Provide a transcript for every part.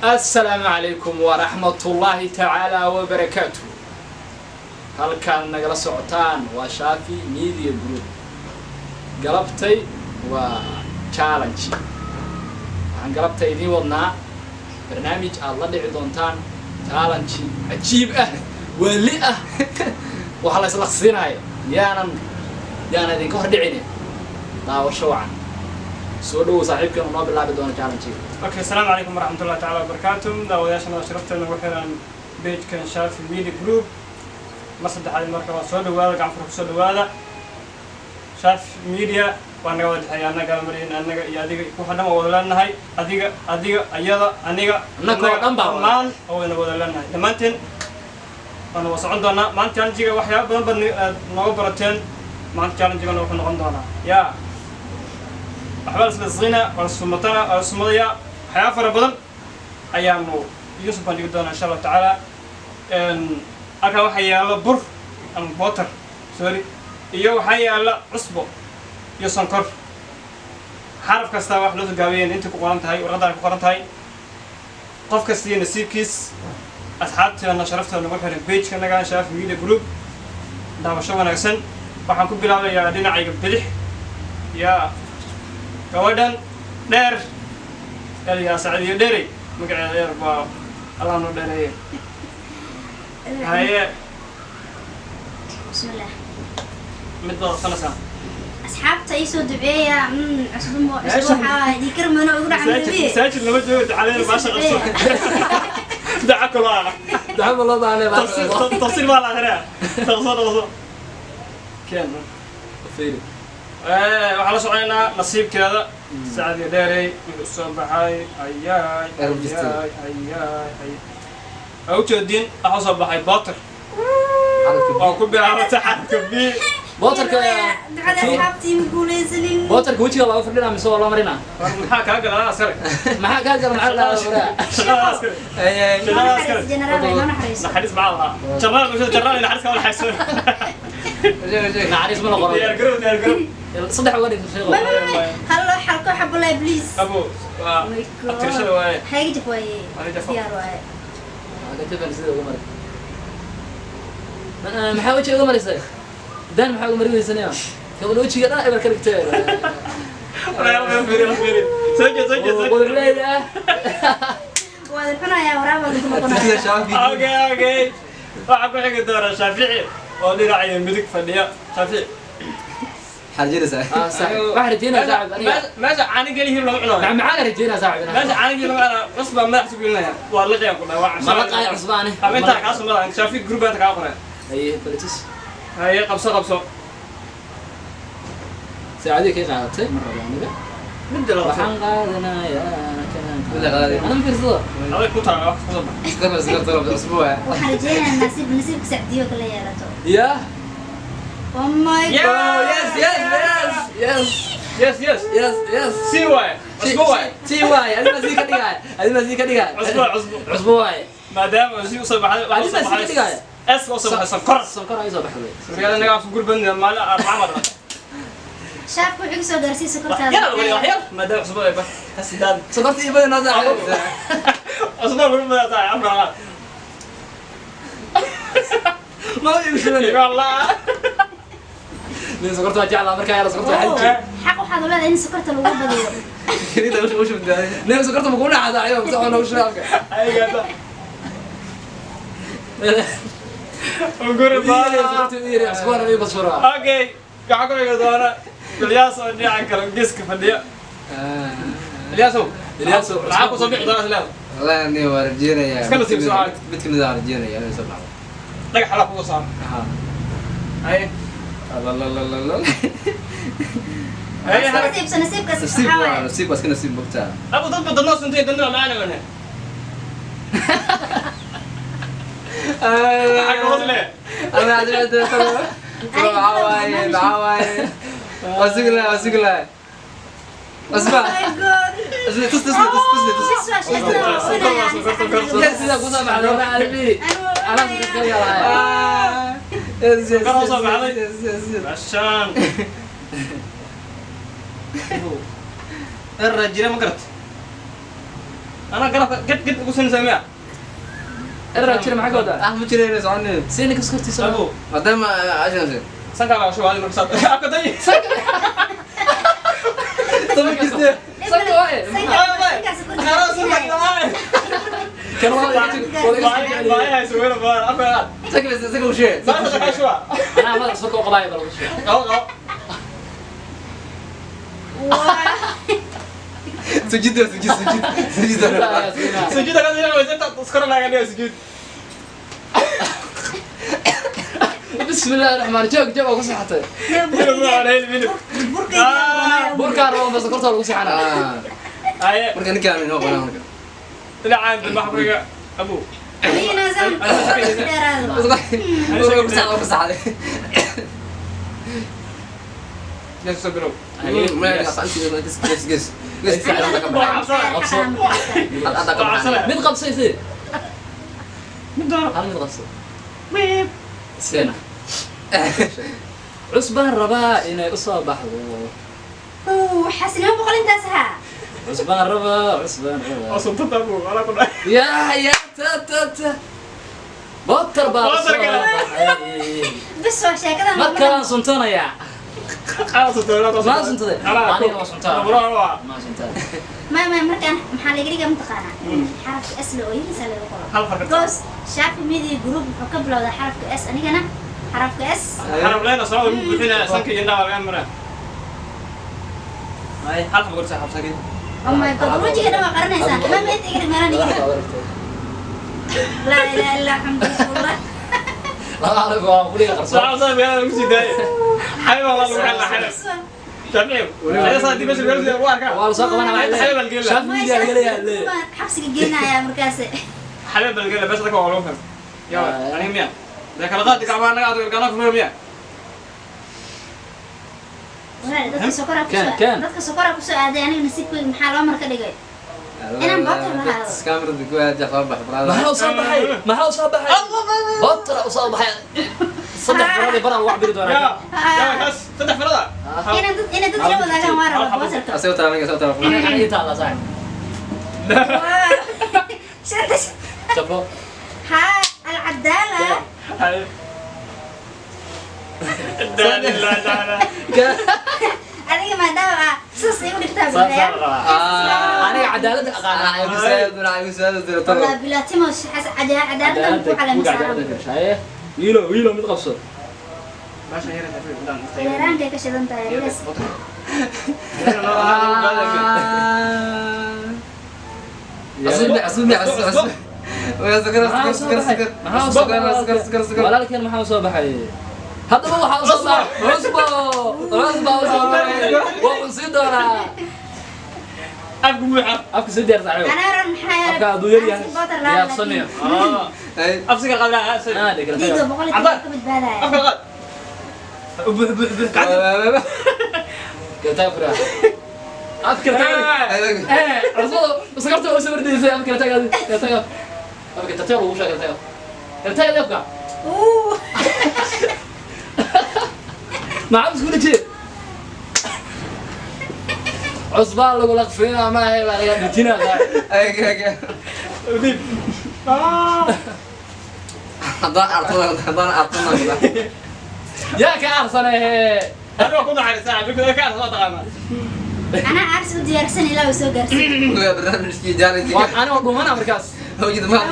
Asalaamu calaykum waraxmatullaahi tacaala wabarakaatu. Halkaad nagala socotaan waa Shaafi Media Group. Galabtay waa challenge. Waxaan galabta idiin wadnaa barnaamij aad la dhici doontaan, challenge cajiib ah, waali ah. Waxaa la islaqsiinaya yaanan idinka hor dhicin. Daawasho wacan. Soo dhowow saaxiibkeenu noo bilaabi doono challenge. Okay, asalaamu calaykum waraxmatullahi tacaala wabarakaatu. Daawadayaashana sharafteena ugu xiran page-kan Shaafi Media Group, mar saddexaad marka waa soo dhawaada, gacan fur kusoo dhawaada. Shaafi Media waa naga wada dhexeeya, annaga marin, annaga iyo adiga, waxa dhan waa wada leenahay. Adiga, adiga, ayada, aniga. Annaka oo dhan baa wada. Dhammaan oo wayna wada leenahay dhammaanteen, waana wada socon doonaa. Maanta challenge-ga waxyaaba badan baad aad nooga barateen. Maanta challenge-gana wuxuu noqon doonaa yaa waxbaa la isla siina, waa la sumatana, waa la sumadayaa. Waxyaaba fara badan ayaanu idiin soo bandhigi doonaa, insha Allahu tacaala. Halkan waxaa yaalla bur ama butter, sorry, iyo waxaa yaalla cusbo iyo sonkor. Xaraf kasta wax loo soo gaabiyen inta ku qoran tahay, warqaddaan ku qoran tahay. Qof kasta iyo nasiibkiis. Asxaabteena sharafteena nagu xiran page-kanaga Shaafi Media Group, daawasho wanaagsan. Waxaan ku bilaabayaa dhinacayga bidix, yaa gabadhan dheer elyaa Sacdiyo Dheerey. Magaceeda dheer baa, Allah noo dheereeye. Haye. Bismillah. Mid baad qabsanaysaa. Asxaabta ii soo duceeya. Cusbo mo cusbo. Waxaa waaye dhiikar mano ugu dhaca. Masaajid. Madoobe. Masaajid lama joogo, ducaleyn baasha qabso, daca kaloo ah. Daxma loo baahnay. Tafsiir, tafsiir baa la akhriyaa. Dhaqso, dhaqso, keen. Fiiri. Waxaan la soconaynaa nasiibkeeda. Sacdiyo Dheerey wuxuu soo baxay ayaay. Erabjiste. Ayaay, ayaay, ayaay. Waa ujeedin, waxaa soo baxay butter oo ku bilaabata xarafka B. Butterka. Ducada asxaabtii ma guuleysanin. Butterka wejiga looga fardhinaa mise waa loo marinaa? War maxaa kaa gala askari? Maxaa kaa gala? Maxaa la dhahaa? Shaqada askari. Noo Shaqada askari. naxariis, jenaraal, noo naxariiso. Naxariis maxaa lahaa? Jarnaal bulshada, jarnaal naxariis kama naxariiso. Naxariis ma la qoro. Diyaar garow, diyaar garow. Saddex uga dhigto, sheekho. Ma ma ma hal xalko xabulay, please. Abo waa My God. Abtirashada waaye. Hayga jaf waaye. Hayga jafo. Diyaar waaye. Ka jafan sida uga maray. Maxaa wejiga uga marisay dan? Maxaa uga mari weysanaya gabadha? Wejiga dhan eber ka dhigtay. Walaal, fiiri, fiiri, soo jeed, soo jeed, soo jeed. Qudurleyda ah. Waad cunayaa, waraabaa ku noqonaya. Okay, waxaa ku xigi doona Shaafici oo dhinaca midig fadhiya. Shaafici. Ah, saaxib, waxaan rajeynaa, saaxib, aniga meesha caani geli hilib lama cunayo. Macmacaan rajeynaa, saaxib. Meesha caani geli lama cunayo. Cusbaa madax isu gelinaya, waa liqayaan ku dhahay, waa Ma la qaay cusbaane. Ama intaa kaa sumada Shaafici group baa kaa qoray. Haye, balitus. Haye, qabso, qabso. Saacadii kay qaadatay ma rabo aniga. Midda la qabso. Waxaan qaadanayaa kanaan. Midda qaadanaya. Ana ma fiirsado. Adag ku taala wax kusoo bax. Waxaan rajeynayaa nasiib, nasiibka Sacdiyo kala yeelato. Ya. Oh my Yeah. God. Yes, yes, yes, yes. Yes. Yes. Si waaye, cusbo waaye. Si waaye, adina sii ka dhigaay, adina sii ka dhigaay. Cusbo, cusbo. Cusbo waaye. Maadaama uu si usoo baxday, waxaa Adina usoo sii ka baxay dhigaaya. S usoo baxay, sonkor. Sonkor ay soo baxday. Magaalada nagaa ku gurban maalin Arbaca ma dhala. Shaafku wuxuu soo gaarsiiyey sokortaada. Yar wali, wax yar, maadaama cusbada ay ba hasidaad. Sokorta iyo badan noo. Cusbo lagu badaa tahay afar labaad. Ma igu shubanay. Wallah. Nin sokorta waa jeclaa markaa yara, sokorta waxaa jir. Xaq waxaad u leedahay in sokorta lagu badiyo. Inta ushu ushu. Nin sokorta ma ku dhacdaa ayo soo noogu shubay afka. Ayaga unguri baa. Sokorta u yiri, cusbana iyo basfura. Okay, waxaa ku xigi doona Ilyaas oo dhinaca kale geeska fadhiya. Ilyaasow. Ilyaasow. Maxaa kusoo bixi doona isleeda? Wallahi ani waa rajeynayaa. Iska nasiib soo caadi. Mid kamid ah rajeynayaa inay soo baxdo. Dhagax xalaa kugu saaro. Haye. Lalalala. Haye. Nasiibsa, nasiibkaas nasiib waxaa waa waaye. Nasiib waa iska nasiib bogtaa. Abu dad badan noo suntay dadna macana wana xagga hoos leh. Ama adina maxaa waaye, maxaa waaye? Waa sugi lahaa, waa sugi lahaa. Cusba. Oh my God. Tus, tus, tus, tus, tus. Bas waa sheekada, waa cunaya, ani saxan. Yes, sida kusoo baxday wallahi albi. Ani waa Anaa cunaya. ka yalaay. Yes. Kor usoo baxday. Yes. Ashaan erra jira ma garat. Anaa garabka ged ged ugu sinaysaa miya? Erar jira maxaa ka wadaa? Ah, ma jireen soconin. See ninka sokortiisa. Abu, Maadaama cashan sankaa laga shubaa adiga marka saad. Afka day. tobankiisa. Sanka waaye. Anaa sanka ay. Kan waa iga Baahi hayso weyn baa afka qaad. Sanka sanka u sheeg. Saasa ka shubaa. Anaa madax sokor u qabaaya bal ugu sheeg. Qabo qabo. Sujud sujud sujud. Sujud. Sujuud ka dina waysa ta iskor laga dhigo sujuud. بسم الله الرحمن الرحيم. joog joog oo ku seexatay. Burkaan rabo bas korta lagu seexanaa. Aye. Marka ninkaan inoo qoraa marka. Dhinacaan dambe waxa ku abu. Ku saxday. Yes, soo bilow. Ges ges ges. Mid qabsay sidee? Mid dooro. Hal mid qabsay. Wiib. Seena. Cusbaan rabaa inay u soo baxdo. Xasilimo boqol intaas ahaa. Cusbaan rabaa, cusbaan rabaa. Oo suntada abu, wala ku dhaay. Ya ya ta ta ta. Botar baa u soo Botar kale. baxay. Bas waa sheekadan. Mar kalaan suntanayaa. Ana suntada. Ma suntaday? Aniga waa suntaa. Bro, waa. Ma suntaa. Ma markaan maxaa laga dhigaa mataqaanaa? Xarafka S la ooyinaysa laga qoro. Hal farqi. Because Shaafi Media Group wuxuu ka bilowdaa xarafka S, anigana xarafka S. Xaraf leena soo lagu bixinaa sanka iyo indhaha laga maraa. Ay, hal xabo gorsa xabsakin. Oh my God, wajiga dhan waa qaranaysaa. Ma inta iga dhimanaan iga. Laa ilaaha illa alxamdulillah. Laba xaraf waa quriga qarsoon. Soo soo biyaa lagu sii daayay. Xayba waa lagu xalaa xalaa. Shaafici. Ayaa saa dibasha lagu sii waa arkaa. Waa la soo qabanaa. Xayba bal geela. Shaafi Media laga leeyahay leeyahay. Xabsiga geenayaa markaas. Xayba bal geela bas dadka waa lagu fahmo. Yaa, aniga miya. Da kala qaad gacmaha naga aad gacmaha ku miya. Walaal, dadka sokoraa ku Kan, soo kan. dadka sokoraa ku soo aaday, aniga nasiibkayga maxaa loo mar ka dhigay? Inaan botar lahaado. Kamerada ku aad soo bax brother. Maxaa u soo baxay? Maxaa u soo baxay? Botar u soo baxay. Saddex farood baran wax biri doonaa. Yaa, yaa kaas saddex farada. Inaan dad la wadaagaan waa rabaa botarka. Asoo taala soo taala. Aniga ii taala saaxiib. Shanta. Jabo. Haa, alcadaala. Ay. La la la. Adiga maadaama aa sidaas igu dhigtaa Saas buuxaya. aan rabaa. Aniga cadaaladda aqaanaa. Walaa bilaa Timos, cadaaladdan ku calaamisan. Wiilo wiilo mid qabso. Meesha yar inta fiican. Yaraantay ka shidan tahay. Bas. Walaalkeen maxaa u soo baxay? Haddaba waxaa u soo baxay cusbo. Cusbo u soo baxay. Waa uu sii doonaa. Afku buuxa. Afka sii diyaar saaxiib. Anaa ran maxaa yeelay? Afka hadduu yar yahay. Aan si botar lahaa, Diyaarsanaya. laakiin Afsiga qaad. Ah, dhig kala dhiigga tago. 110 ka badbaadaya. Afka qaad. Buux buux buux. Kala tago furaa. Afka kala tago. Eh, cusbada sokorta u soo wardeysay afka kala tago. Kala tago. Afka tartiib ugu sheeg kala tago. Kala tago afka. Uu. Maxaa isku dhijiyey? Cusbaa lagu laqfinaa ma ahe baa laga dhijinaa saaxiib. Dib. Yaa ka aarsanee. Anoo ku naxariisaa, bikada ka soo taqaana. Anaa aarsi u diyaarsan ilaa uu soo gaarsiin. Waa anigoo dhumana markaas. Waa.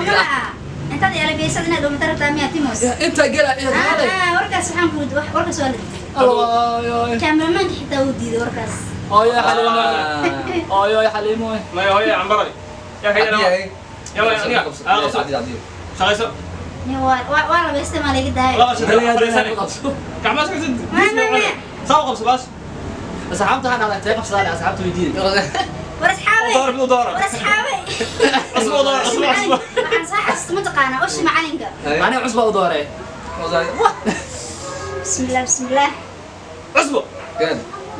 Intaad yalabeysad inaad dhumata rabtaa miyaa Timos? Intaa gela iyo qaaday. Warkaas waxaan ku warkaas waa la diiday. Allah. Cameramanka xitaa wuu diiday warkaas. Ooyo Xaliimo. Ooyo Xaliimo. Ma hooyo cambaray. Yaa ka yara. Yaa aniga. Shaqayso. Nin waa labeystay maa laga daayay. Laba shaqo. Gacmaha iska sid. Saa u qabso baas. Asxaabta ha dhacday intee qabsadaan asxaabta weydiiyey. War asxaabay. Door mid door. War asxaabay. Cusbo door, cusbo cusbo. Waxaan soo xasuusta mataqaanaa ushi macalinka. Aniga cusba u dooree. Bismillah bismillah. Cusbo. Oh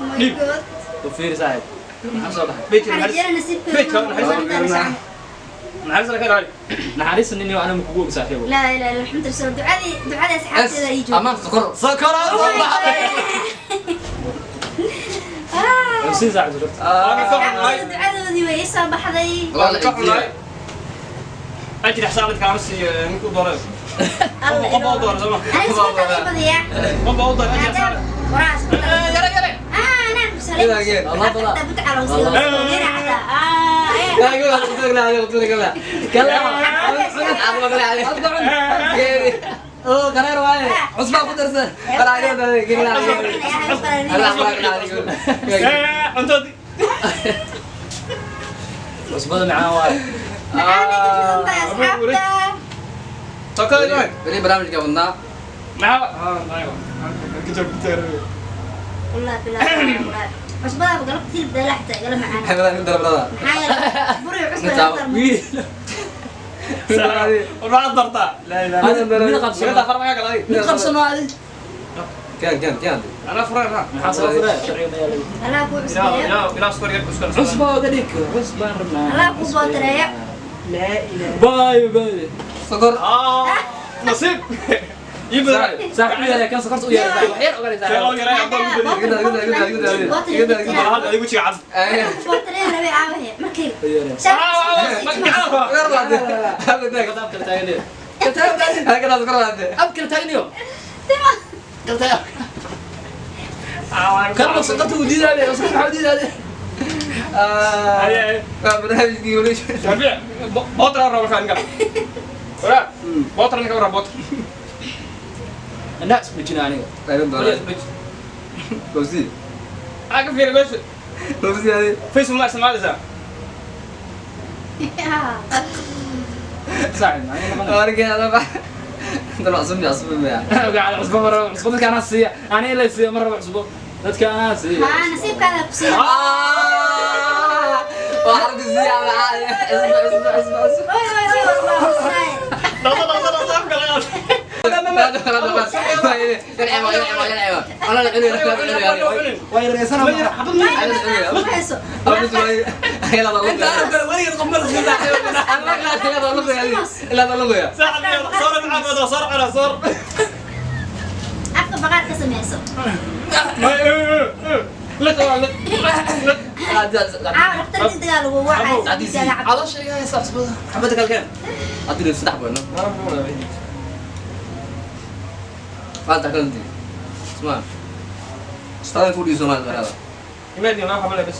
my Dhiib. God. U fiiri saaxiib. Maxaa soo baxay? Bejir Waxaan naxariis. rajaynayaa nasiibkooda Bejir inuu naxariis. noqon doono saaxiib. Naxariis la ka ilaali. Naxariis nin iyo aniga kugu og saaxiibo. Laa ilaaha illa alxamdu rasuul. Ducadii asxaabteeda ii joogto. Sokoraa soo baxday. Cunsiin saaxib sokorta. Asxaabtayda ducadoodii way ii soo baxday. والله العزيز. Ajri xisaabaad kaama siiyo ninku dooray. Alla Qof baa u dooray soo ma? Aniga sokorta ii badiyaa. Qof baa u dooray ajri Maadaama xisaabaad. waraa sokorta. Yare yare. Ah, أنا مسلم. كده كده. الله طلع. حتى بتعرف وصير حتى آه إيه. لا قول لا قول لا كلا كلا oo qaraar waaye cusbaa ku darsan Cuntoodii. Cusbada macaan waaye. معانا كده يا أصحابنا. Sokor waay. weli barnaamijka wadnaa Maxaa? Ah, aywa. Ka joog. والله بالله عصبة بقلب كثير بدي حتى قال معانا. xeebada ku darbrada معايا بري عصبة أكثر من Wiil. Waxaad dartaa. La ilaha. Mid qabsano. Mid afar maga galay. Mid qabsano adi. kan kan kan Ana furay ha. Maxaa soo furay? Sharciga ma yaalo. الله كو Ilaa عصبة. ilaa ilaa sokor yar isku. Cusba uga dhig. Cusbaan rabnaa. الله كو بوتريا. La ilaha. Bye bye. sokor Ah, nasiib. Ibra. Saaxiib yare kan sokorta u yeeray. Wax yar uga dhig Kee loo saaxiib. yaray abba ugu badi. Hal adigu jiga cad. بوتريا ربي عاوه مركي. U yeeray. Ab kala taagniyo. Ab kala taagniyo. Kala taag. Kan sokorta u diidaade. Sokorta waxaa u diidaade. barnaamijkii weli Shafiic, bootar aan rabaa ninka. Wara, bootar ninka wara bootar. Anaa isbujina aniga. Bawsi Aga fiiri meesha. bawsi adi Facebook ma isticmaalaysaa? Saaxiib aniga noqon. warkii adaba dal cusub cusub ma Ogaal cusbo ma rabo cusbo dadka anaa siiya. Aniga la siiya ma rabo cusbo. Dadka anaa siiya. ها نصيبك هذا بصير. waa xarku siiya cusub cusub cusub cusub أوي أوي أوي والله وصاير. Dhaqso dhaqso dhaqso afka laga qaad. Way reesana ma. ما Inta arab kale weligeed qof ma la siiya. Saaxiib, soor maxaa soor cuna soor. afka baqaar ka sameyso. Liq liq. Liq. Caawa dhakhtarka dagaal ugu wacay. Caloosha iga haysa cusbada. Imaad iyo laba xabale bas.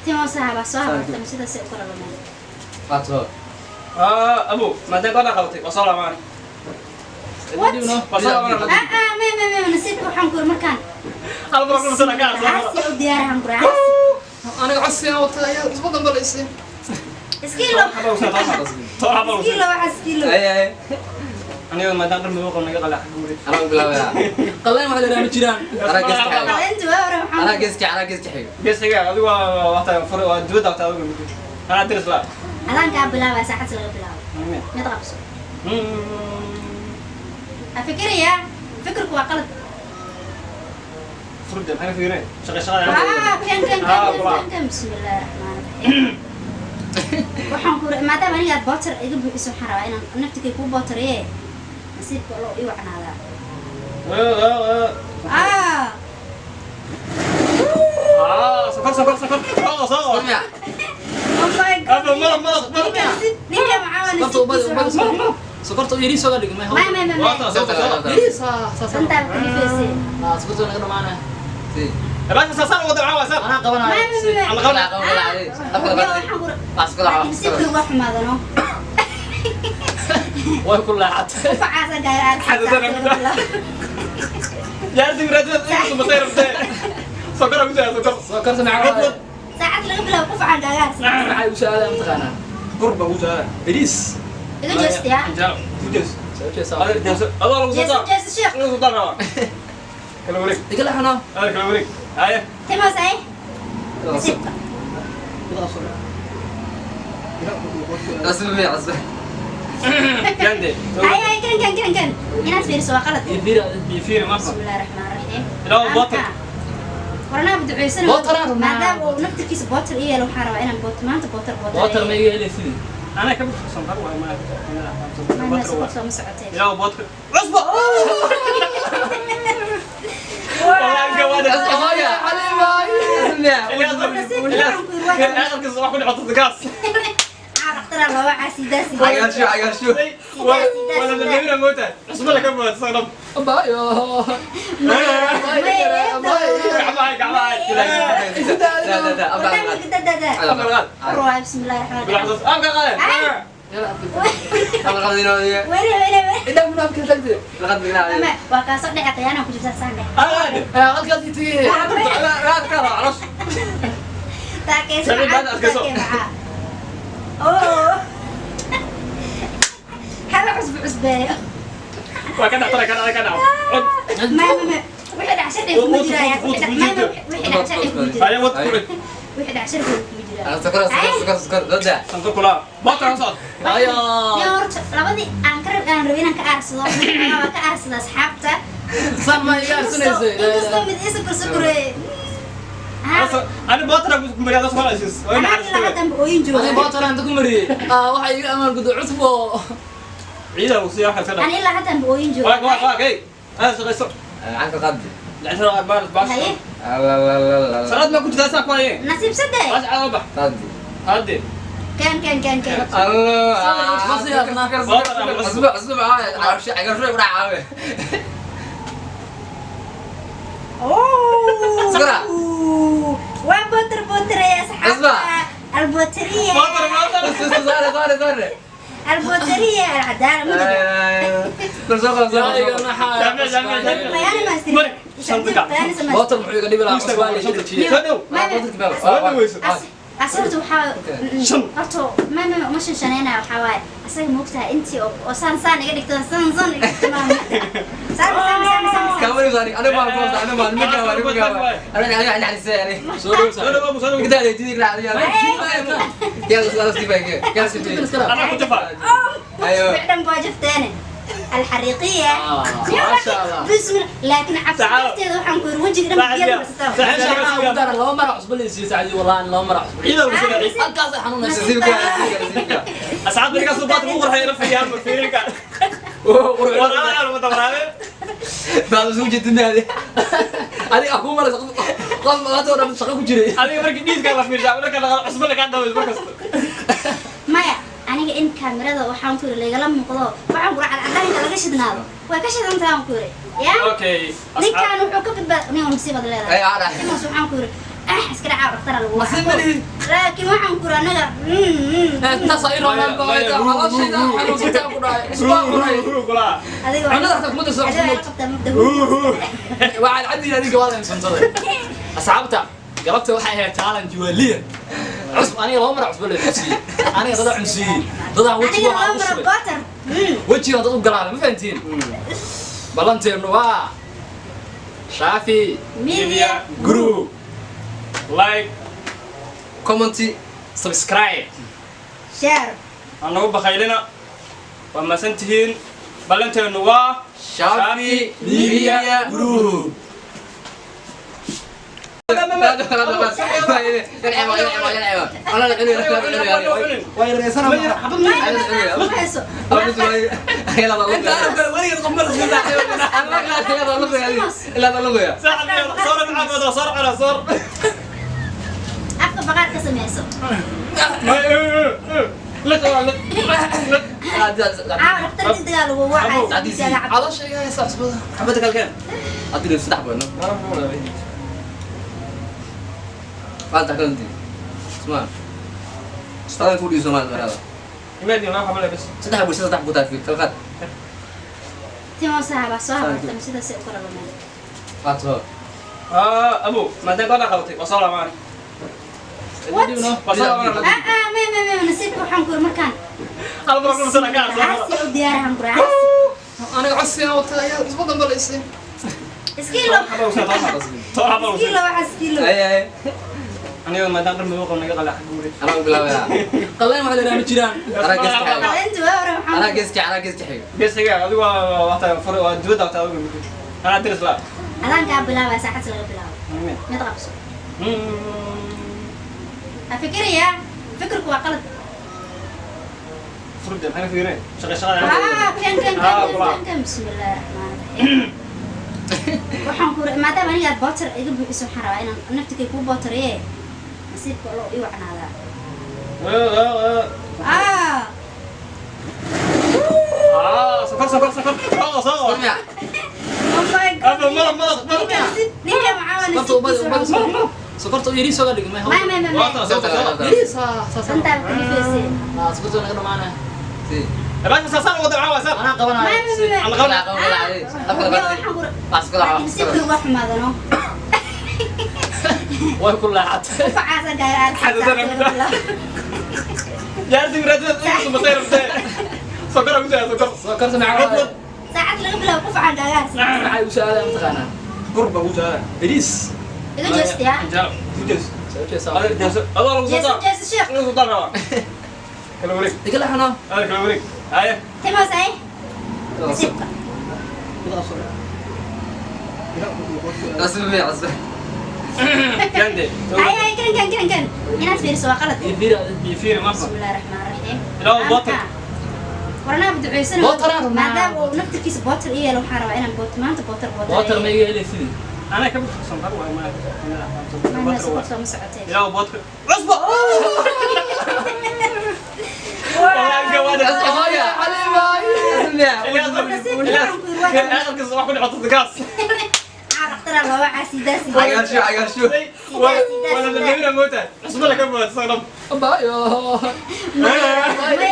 Timo saaxiib soo habartan sida si u kala lumay. Ah, abu, maadaama go'aan qabatay, waa soo laabanay. What? Waa soo laabanay. Ah ah ma ma ma nasiibka waxaan ku markaan. Hal mar ku sana ka soo. Caasi u diyaarahan ku caasi. Aniga codsi aan wataa ayaa cusbo dambe la isiin. Iskiilo. Toban xabo. Iskiilo waxa iskiilo. Aniga maadaama dhar madow qabo naga qalaa xagga wareeg. Qalleen waxa la yidhaha ma jiraan. Qaleyntu waa hore waxaan. Geesiga adigu waa waqti fur waa dibadda waqti adigu mid. Anaa diris la. Adaan kaa bilaabaya saacad laga bilaabo. Mid qabso. Ha fikiraya. Fikirku waa qalad. Furda maxay fiireen? Shaqo shaqada. Ah, kan kan kan kan kan bismillaahi raxmaani raxiim. Waxaan ku maadaama aniga aad bootar iga buuxiso waxaan rabaa inaan naftikay kuu bootareeye nasiibka loo ii wacnaadaa. Ah, Ah, sokor sokor sokor. Soo soo. oh my God. Abba maraq maraq maraq. Ninka maxaa Sokorta u badi u badi sokorta u yariis oga dhig may May may may may. Waa soo soo. Yariis ha saas. Intaa kalifeysay. Ah sokorta naga dhamaanaya. Baasha saasaan wada maxaa waa sar. Anaa qabanaya. May may may. Alla qabanaya. Waxaan ku laakiin nasiibka waa xumaadano. Way ku laaxatay. Facaasa gaar Yaa digraad inuu masayr rabtay. Sokor ugu daa sokor. Sokorta macaan waaye. Saacad laga bilaabo qufacaan gaagaarsan. Maxay u saadaa mataqaanaa? Qurba ugu daa. Bariis. Iga jeestiya. Injaa. Ku jees. Soo jeesaa. Adiga jees. Adoo lagu soo Jeeso daa. jeeso sheekh. Lagu soo daa rabaa. Kala wareeg. Iga laxanaa. Adiga kala wareeg. Haye. Timoos ay. Nasiibka. Gande. Ay ay kan kan kan kan. Inaad fiiriso waa qalad. Iyo fiiri Bifiir ma. Bismillaahi raxmaani raxiim. Ilaa bootar. Waranaa duceysan. Bootar aan rabnaa. Maadaama uu naftirkiisa bootar ii yeelo waxaan rabaa inaan bootar maanta bootar bootar. Bootar ma iga helaysid. Ana ka bixsan qar waa ma. Ma soo ma socotee. Ilaa bootar. Cusba. Wallahi آخر الصباح كل حطت غاز. عرفت لو عسيدة سيدة. عقال شو ولا اللي موتة. اسمع لك أبو تصرف. بايو. لا. بسم الله الرحمن الرحيم. يلا. وين وين وين؟ إذا من أبكي تلتي. وكاسو دحق أنا كنت سان دحق. halkaas intii. تاكيس. أوه. هذا عصب عصبة. ما ما واحد عشر كمجرى. واحد عشر كمجرى. واحد عشر كمجرى. سكر سكر لا. أيوه. يا ورد labadii aan ka rab aan rabay inaan ka aarsado waa ka aarsada asxaabta. Sama iga aarsanaysa. Inkastoo mid isa kursukuray. أنا بطل مريض أصلا أساس. أنا labadan ooyin jooga. Ani bootar aan ku mariyay. Waxa iga amaan gudo cusbo. عيدها وصياح سنة. أنا ilaa haddan ooyin jooga. واك واك واك هي. أنا شغال سوق. عنك قدي. العشرة أربعة أربعة. haye لا لا لا لا. صلاة ما كنت تاسع كويس. nasiib saddex. بس على ربح. قدي. هدي. كان كان كان كان. الله. عصب عصب عارف شيء عارف شيء ولا عارف. أوه. سكرة. وبوتر بوتر يا أصحاب. البوترية. بوتر بوتر. صار صار صار. البوترية العدالة مدري. bootar muxuu iga dhibi lahaa cusbaan iga dhajiyay. asirtu waxaa horta ma ma uma shanshaneynaya waxaa waaye asaga moogtahay intii oo saan saan iga dhigto saan saan iga dhigto saan saan saan saan. كمان صار أنا ما أنا ما أنا ما أنا أنا أنا أنا Soo dhow saaxiib. كده يجي لك يلا يلا سيبك يلا سيبك. أنا كنت فاهم. أيوه. فعلا واجفتاني الحريقية. ما شاء الله. بسم الله لكن عبسيتي waxaan ku wajiga dhan biyo marsataa. Meesha waxaa ugu daran laba mar cusbo la isiiyey sacdi wallahi laba mar cusbo. Halkaas ay xanuunaysa. سيبك سيبك. أسعد بني كاسو بات مو قرحي رفع يا مرفيرك. ورانا أنا متبرع. بعد زوجة الدنيا هذه. Adiga aku malaysa qof maanta oo dhan shaqo ku jiray. adiga markii dhiiska la fiirshaa marka la cusbo la ka dhaweys markasta. Maya aniga in kaamirada waxaan ku yiri lagala muuqdo waxaan ku raacal cadaanka laga shidnaado way ka shidantaa aan ku yiri yaa okay ninkan wuxuu ka badbaad nin musiibad leedahay أي عارف. imas waxaan ku yiri iska dhaca dhaqtar lagu Nasiib ma lihi. laakiin waxaan ku yiri anaga Intaas ay roonaan baa way tahay caloosheeda xanuunsataa ku dhahay cusbaan cunay. adiga Cunada xataa kuma darso cusbo. adiga qabta mabda Waa caddi adiga waa la imsantaday. Asxaabta galabta waxay ahayd challenge waaliya. Cusub aniga laba mar cusbo la cunsiiyey. Aniga dad cunsiiyey. Dad aan wejiga aniga waxaa laba ugu mar shubay. butter Wejiga dad u galaana ma fahantiin. Ballanteenu waa Shaafi media group like Comment. subscribe. share aan nagu bakaylina waa mahadsantihiin ballanteenu waa Shafi Media Group. ma hayso Inta arab kale weligeed qof ma la siin. Afka baqaar ka sameyso caawa dhaqtar degdega lagu wacay. Caloosha iga haysa cusbada. Timo sahaba soo habartama sidaas ay u kala lumeen. Abu maadaama gabadha qabatay waa soo laabaan. What? Waa soo laabaan. Ah ma ma ma nasiibka waxaan ku yiri markaan Hal mar kuma sana kaa soo caasi u diyaarahan ku yiri caasi. Aniga codsigan wata ayaa cusbo dambe la isiin. Iskiilo iskiilo waxaa iskiilo. Aniga maadaama dhar madow qabo naga qalaa guure. Qalleen waxa la yidhaha ma jiraan. Qaleynta waa hore waxaan Geesiga adigu waa wata fur waa dibadda wata adigu anaa diris la. Adaan kaa bilaabaya saacad laga bilaabo mid qabso ha fikiraya fikirku waa qalad. Furde maxay fiireen shaqa shaqada. Kan kan kan kan kan bismillahi raxmaani raxiim. Waxaan ku maadaama aniga aad bootar iga buuxiso, waxaan rabaa inaan naftikay kuu bootareeye. Nasiibka loo ii wacnaadaa. Ah. Ah, sokor, sokor, sokor. Soo, soo. Miya? Oh my God. Aba, malab, malab, malab. Ninka maxaa waa Sokorta ubadi, ubadi, nasiibkiisa? sokorta yariis oga dhig, may May, may, may, may. Waa tan, soo, soo. Yariis, ha, saas. Dantaa kalifeysay. Ah, sokorta naga dhamaanaya. Si. Baasha saasaan wada waxaa waa saan. Anaa qabanaya. May, may, may. Alla qabna. Waxaan ku laakiin nasiibkii waa xumaadano. Way ku leexatay. Facaasan kaaga aad. Jaarti miraadada inuu subatay rabtay. Sokor ugu daa sokor. Sokorta maxaa waaye? Saacad laga bilaabo qufacaan kaaga aadsan. Maxay u saadaa mataqaanaa? Qurba ugu daa. Bariis. Iga jeestiya. Jaal. Ku jees. Soo jeesaa. Adeer jees. Adoo lagu soo Jeeso, taa. jeeso, sheekh. Lagu soo taa rabaa. Kala wareeg. Iga leexano. Adeer kala wareeg. Haye. Timaas ay. Nasiibka. Cusub miya, cusub? Gande. Ay, ay, kan, kan, kan, kan. Inaad fiiriso waa qalad. Iyo fiiri. Iyo fiiri marba. Bismillahi raxmaani raxiim. Ilaa bootar. Warnaa duceysan. Bootar aan rabnaa. Maadaama uu naftirkiisa bootar ii yeelo, waxaan rabaa inaan boot maanta bootar bootar. Bootar ma iga helaysidii. Ana ka sokor waa ma. Ma sokor soo ma socotee. Ilaa bootar. Cusbo. Wallahi gawaad. Hooya. Cusub miya? Aqalkiisa wax ku dhaco gaas. Dhakhtaraa looga caasidaasi. Cagaarshow, cagaarshow. Wala la leeyna moota. Cusbo la ka moota sanam. Abayo.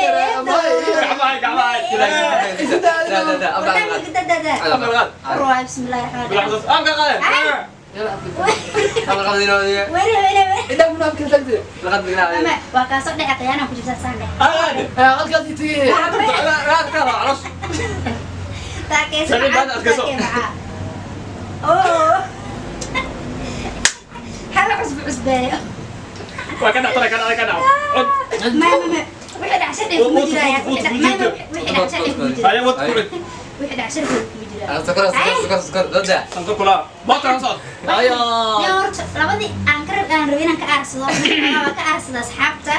Gacmaha, gacmaha. Da, da, da. Abla, abla. Abla, Abla. Ruwaay, bismillahi raxmaani raxiim. Abla qaad. Yalla. Abla, qabdi inoo adiga. Weri, weri, weri. Inta ku naaf kala tagtay. La qabdi inaa adiga. Ama waa kaasoo dhexe khiyaanaa ku jirta saan dhex. Aad. Halkaas i tagay. Raad ka raac, caloosha. Taakeesa Saliid macaa, baad adkayso. taakee macaa. Oo. Hala cusbo cusbeeyo. Waa ka dhactana, ka dhacda, ka dhacda. Cod. Ma, ma, ma. Wixii dhac sharciga kuma jiraya. Wixii dhac, ma, ma, wixii dhac sharciga kuma jira. Haye wad ku rid. Wixii dhac sharciga kuma jira. Ah, sokor, sokor, sokor, sokor. Da, da. Santo kula. Bootar soo. Ayo. Yaa horta labadii aan ka rab aan rabay inaan ka aarsado, waa ka aarsada asxaabta.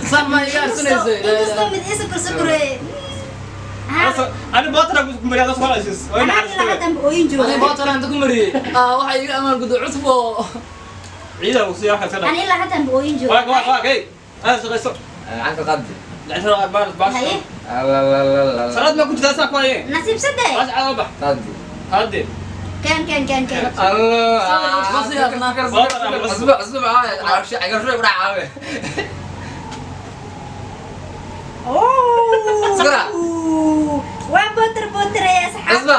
San ma iga arsanaysay. Inkastoo mid isa korsokoreeye. Ani bootar ku mariyaa soo halaysis. Waa Anaa ilaa haddan ba ooyin jooga. Ani bootar aan ku mariyay. Ah, waxa iga amaan gudo cusbo. Ciida uu siyaa waxa Ani ilaa haddan ba ooyin jooga. Waa waa waa kay. Ana shaqayso. Canka qabdi. Lacagta baash baash. Haye, La, la, la, la, la. Salaad ma ku jirtaa saa ku haye. nasiib sadde. Baash caawa bax. Qabdi. Hadde. Kan, kan, kan, kan. Allah. Cusub, cusub, ah, cagaarshow, cagaarshow ku dhaca, caawe. Oh. Sukra. Waa bootar bootar ya asxaabta. Cusba.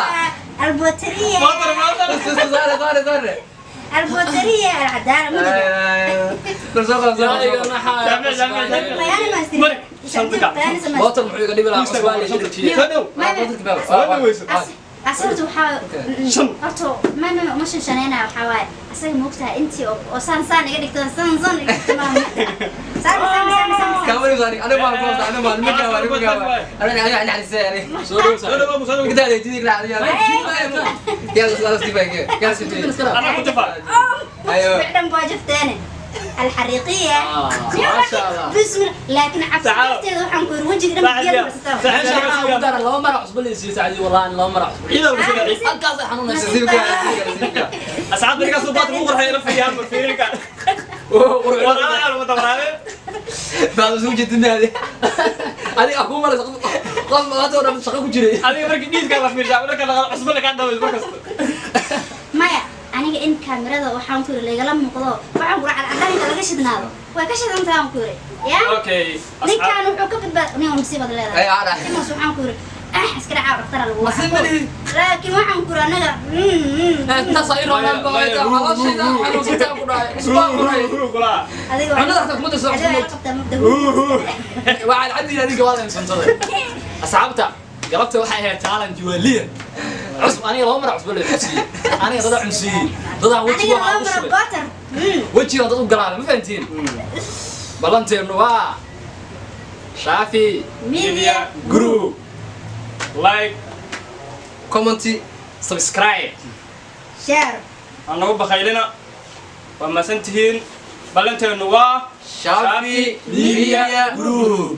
Albooteriya. Bootar bootar. Soo, soo, soo, soo. Albooteriya alcadaala mudug. Kor soo qab, soo Yaa iga qab. naxaa. Jame, jame, jame. Khiyaano ma astiri. Mari, shandiga. Khiyaano sama. Bootar muxuu iga dhibi lahaa cusbaa la iga dhajiyay. Soo dhow. Bootarka baa. Soo dhaweyso. Asirtu waxaa Shan. horta ma uma shanshaneynaya. Waxaa waaye asaga moogtahay intii oo saan saan iga dhigto, saan saan iga dhigto, maama saan saan saan saan saan. Kamu ni sorry, aniga baan ku aniga baan mid gawa, aniga gawa. Aniga aniga aniga aniga. Soo dhow. Soo dhow, soo dhow. Kita ada jadi lah, ya. Ya, selalu sih baik. Ya, sih. Ana ku jafa. Ayo. ficlan baa jafteene alxariiqiya. Ah, maasha Allah. Bismillah, laakiin cabsi Tacaal. darteeda waxaan ku yiri wejiga dhan biyo marsataa. Saxib. Meesha waxaa ugu daran laba mara cusbo la isiiyey Sacdi, wallahi laba mara cusbo. Ciida uu siyaa. Halkaas ay xanuunaysa. Nasiibka, nasiibka. Asxaabta ninkaas uu bootar ugu qurxay la fiiriyaa ma fiirinka. Walaal ma tabraabe. Baad soo jeedinaa. Adiga aku malaysa qof maanta oo dhan shaqo ku jiray. Adiga markii dhiidka la fiirshaa marka la cusbo la ka dhaways markasta. Maya, aniga in kaamirada waxaan ku yiri lagala muuqdo, waxaan ku yiri cadcadaanka laga shidnaado, way ka shidantahay aan ku yiri ya. Okay. Ninkaan wuxuu ka badbaad nin nasiibad leedahay. Ay, ara. Timaas waxaan ku yiri ah iska dhacaa dhakhtar lagu Nasiib ma lihi. Laakiin waxaan ku yiri anaga Intaas ay roonaan baa ay tahay caloosheeda xanuunsataa ku dhahay. Cusbaa cunay. Kula. Adiga Cunada xataa kuma darsan adiga cusbo. waa qabtaa mabda. Waa cadcadi adiga waa la imsantaday. Asxaabta galabta waxay ahayd challenge waaliya. Cusub aniga laba mara cusbo la cunsiiyey. Aniga dada cunsiiyey. Dadaan wejiga Aniga waxaa laba ugu mara shubay. bootar. Wejiga dad u galaabay ma fahantiin. Ballanteenu waa Shaafi Media Group. Like, Comment. Subscribe. Share. Aan nagu bakhaylina. Waa mahadsantihiin. Ballanteenu waa Shafi Media Group.